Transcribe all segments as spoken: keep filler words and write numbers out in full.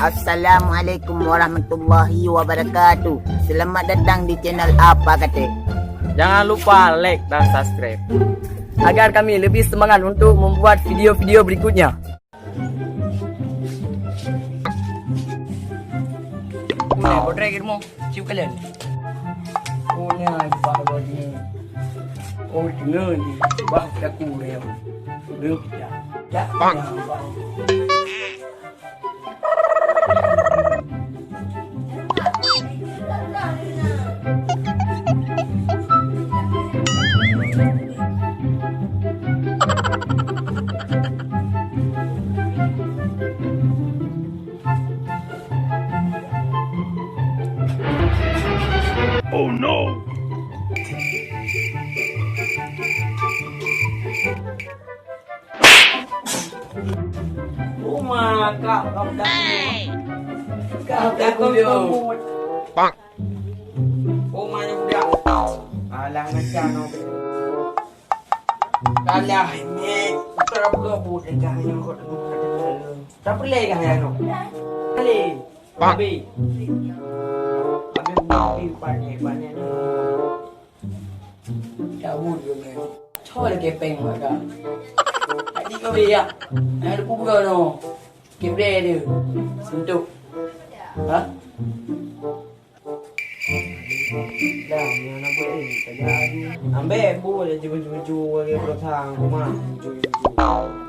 Assalamualaikum warahmatullahi wabarakatuh. Selamat datang di channel Apa Katé. Jangan lupa like dan subscribe agar kami lebih semangat untuk membuat video-video berikutnya. Boleh, boleh, ilmu. Cium kalian. Oh, ni, bah, bah, ni. Oh, tengah ni. Bah, aku, ya. Dia pecah. Tak, bang. Oh no! Uma, kak, kak, kak, kak, kak, kak, kak, Pak. Uma, nyan budak. Alah, macam no. Kalah, ni. Bukan apa-apa, dekat ni, kau tengok, kau tengok. Tak boleh kah, ya, no? Boleh. Pak. Habis. Habis, habis, panik, panik ni. Cabut ke, man? Col kepeng maka. Tadi kau beyak. Nak ada kubur no. Kebre dia. Sentuk. Ha? Dah, ni anak gue, eh, kerja ni. Ambek bu ada cucu-cucu lagi berusaha rumah. Cucu-cucu.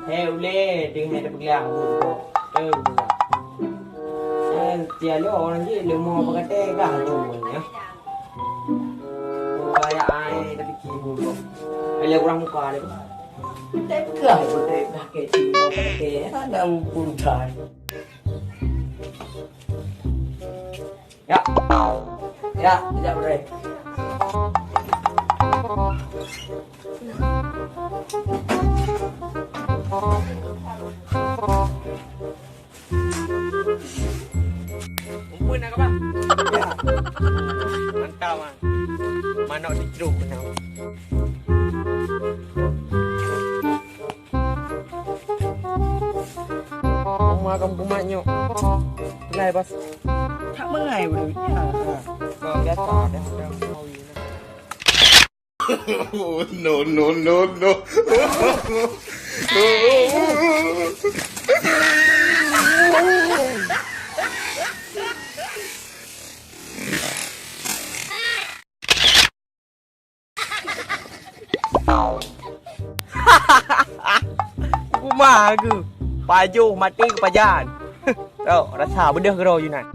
Hei, uleh, tengah ada pegelang bu tu. Eh, udah. Eh, tiap lo orang je, lemo apa kata, kah, cuman, ya. Muka ya ai, tapi kibu kok. Ada kurang muka dia. Tapi kah, tapi dah kayak tibu, pakai, ada puluhan. Ya. Ya, sekejap, Bre. Mumpun nak apa? Ya. Mantap, ah. Manok di jeruk kena. Uma kampung mak nyok. Pulai, bos. Tak mengai, bro. Ya. Kau biasa dah, dah. No, no, no, no. Kuma ke? Pajoh maté keu pajan. Tau, rasa beudeuh keudroe Yunan.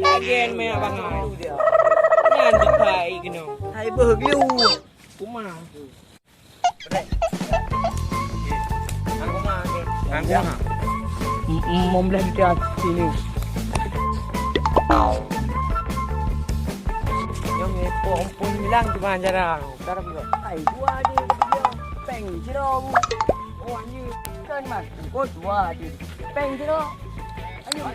Lagen mè abang ai. Nyan dikai keunoe. Hai beuh gelu. Kuma. Angkuma. Angkuma. Mom belah di atas sini. Nyong epok empun bilang cuma jarang. Sekarang juga. Ai, dua dia, dia. Peng jero. Oh, anjir. Kan, Mas. Oh, dua dia. Peng jero. Ayo.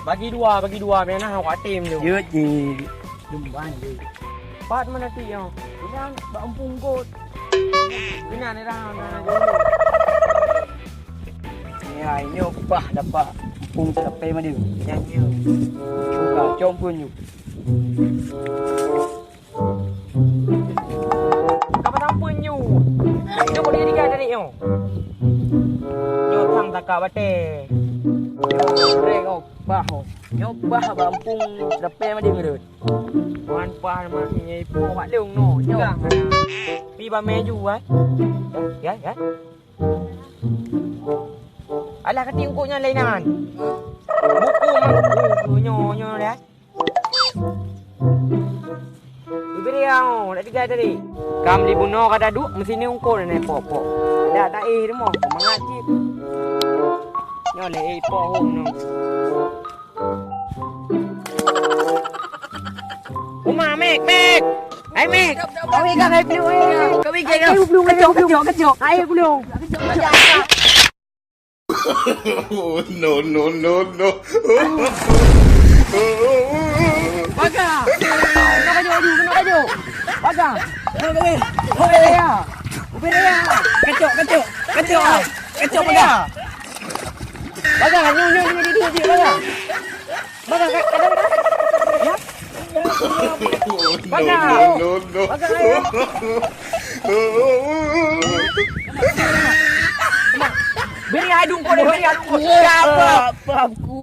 Bagi dua, bagi dua. Mana awak tim tu? Jut je. Lumban je. Pat mana ti yo? Inan bak empung kot. Inan dah, dah, dah. Ya, inyo bah dapat empung sampai mana? Yang nyo. Buka, com pun nyo. Ka meusampuen nyoe. Nyoe boleh tiga dari nyoe. Nyoe sang taka batée. Nyoe rek oh, bah oh. Nyoe bah bak empung leupée madeng rot. Wan pah mah nyoe ipoh bak lông nyoe. Nyoe. Pi ba meju ai. Ya, ya. Alah kati eungkôt nyan lainan. Buku mah buku nyoe nyoe dah. Bibiri hao, dak tiga tadi. Kam li bunoe ka taduek, meusineuk eungkôt nyan pok-pok. Dak taéh rumoh, mangat cit. Nyoe lé éh pok hom nyoe. Uma, Mek, Mek. Hai, Mek. Kawin ka, hai, belum, hai. Kawin ka, hai, belum, kacok, kacok, kacok. Hai, belum. No, no, no, no. Paga. Kena kaju, kena kaju. Paga. Ubé raya. Ubé raya. Kacok, kacok, kacok. Kacok paga. Paga, nyu, nyu, nyu, nyu, nyu, paga. Pakai. Ya. Pakai. No, no, no. Pakai. Beri hidung kau ni, beri hidung kau. Siapa? Apa aku?